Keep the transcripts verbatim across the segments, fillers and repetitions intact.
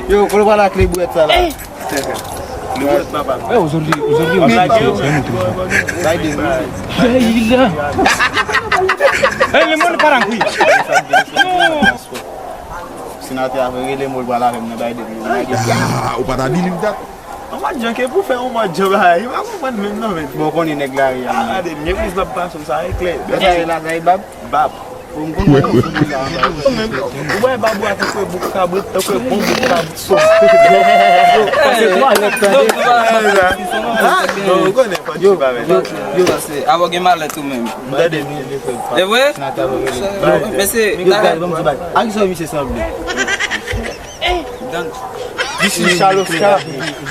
Yo, kote w pral ak le bwèt sa la? Kle bwèt papa. Eh, aujourd'hui, aujourd'hui, on va dire, c'est un autre jour. Biden, Biden. Hey, là. Hey, le monde part en couille. Non. Senatè a rele m, l pral avè m nan Biden. Ah, ou pa ta believe that? An mwa djanke pou fè an mwa djan bagay. Yo pa konprann menm non men. Bon, konnen nèg la ri a. Ah, gade, mye priz l ap pase m sa e klè. Sa e la, sa e bab? Bab. Bon, m konn wè yon sou moun sa. Ou wè bab ou a tankou bouk kabrit, tankou bon bouk kabrit. Yo, pase twalèt, tande. Ha? Non, ou konnen, fò di pa men. Yo, yo, pase. Avan gen malèt ou menm. M tande, m tande, frè. E vre? Senatè a rele. Mesye, yo, gade, ban m di bagay. A ki sa misye sanble? This is Charles Oscar.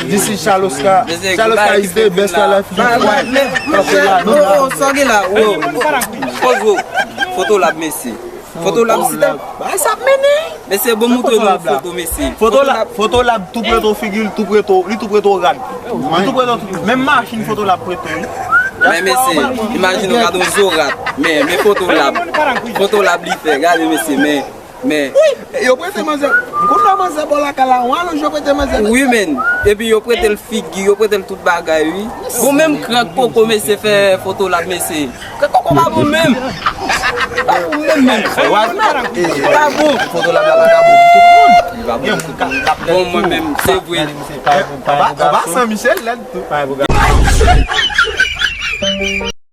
This is Charles Oscar. Mesye, Charles Oscar is the best Charles Oscar. Ba, ba, men, men, oh, oh, sa gen la, oh. Pòz, oh. Fotolab, mesye. Fotolab, si te, ba, sa ap mennen. Mesye, bon, montre nou foto, mesye. Fotolab, Fotolab tou preto figi l, tou preto, li tou preto rad. Li tou preto, menm machin Fotolab preto, wi. Men, mesye, imajine w gade yon zo rat. Men, men Fotolab. Fotolab li fè, gade, mesye, men. Men. Wi, yo prete manzè. M konn wè manzè bò lakay la, yon alonj yo prete manzè. Wi, men. Epi yo prete l figi, yo prete l tout bagay, wi. Bon, menm krak koko, mesye, fè Fotolab, mesye. Krak koko pa bon menm. Pa bon menm, menm. Pa bon. Fotolab la pa ka bon pou tout moun. Li pa bon pou tout moun. Bon, mwen menm, se vre. Anba, anba San Michel, lèd tou.